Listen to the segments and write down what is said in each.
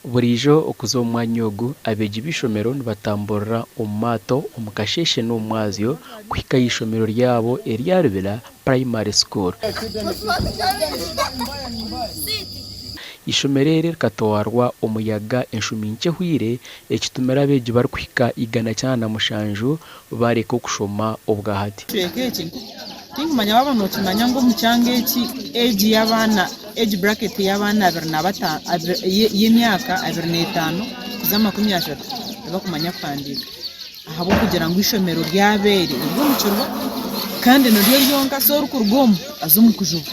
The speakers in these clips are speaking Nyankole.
Buriijo okuza omu mwanya ogu, abeegi b'eishomero nibatamburira omu maato omu kasheeshe n'omu mwazyo kuhika aha ishomero ryabo erya Rubira Primary School. Eishomero eri rikatwarwa omuyaga enshumi nkye ehweire ekitumire abeegi barikuhika 907 bareka okushoma obwahati. Ekicweka eki tinkumanya waaba nookimanya ngu omu kyanga eki age y'abaana age bracket y'abaana y'emyaka 25 kuza 30 tibakumanya kuhandiika ahabw'okugira ngu eishomero ry'abeere riri omu kirwa kandi niryo ryonka so orikuruga omu aza omu kujuba.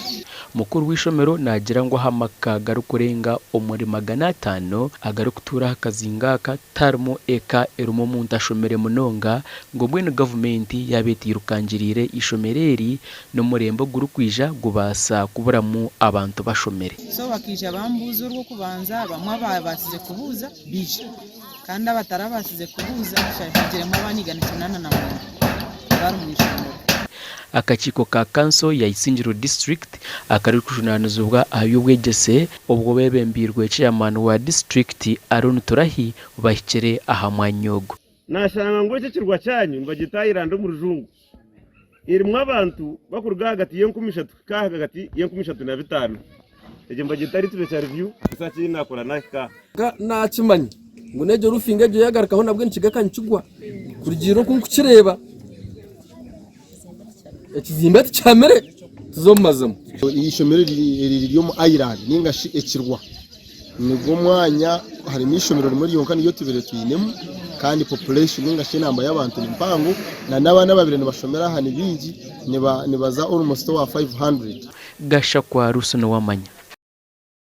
Mukuru w'eishomero naagira ngu aha maka garikurenga omuri 500 agarikutuura aha kazinga aka, Tiharimu eka erimu omuntu ashomire munonga ngu mbwenu gavumenti yaaba eteirukangiriire eishomero eri n'omurembe ogurikwija gubaasa kuburamu abantu bashomire. So bakaija bambuuza orw'okubanza, bamwe abaabaasize kubuuza baija kandi abatarabaasize kubuuza hagiremu abaana 189 abari omu ishomero. Akakiiko ka kanso ya Isingiro District akarikujunanizibwa aha by'obwegyese obwo bebembeirwe Chairman wa disiturikiti Aaron Turahi bahikire aha mwanya ogu. Naashanga ngu eki ekirwa kyanyu nibagyeta Island omu rujungu, erimu abantu bakuruga ahagati y'enkumi ishatu kuhika ahagati y'enkumi ishatu na bitaano. Egyo nibagyeta literature review, research ei naakora naahika aha. Naakimanya ngu n'egyo rufingo egyo yaagarukaho nabwo nikigaruka nikigwa kurugiirira oku nkukireeba. Ekizimbe tikihamire tuze omu mazima. Eishomero eri riri omu Island ninga shi ekirwa nigwo mwanya harimu eishomero rimwe ryonka niryo tubaire twinemu kandi population ninga shi enamba y'abantu ni mpango na n'abaana ababaire nibashomera aha ni baingi nibaza almost owa 500. Gashakwa Rusi Nuwamanya.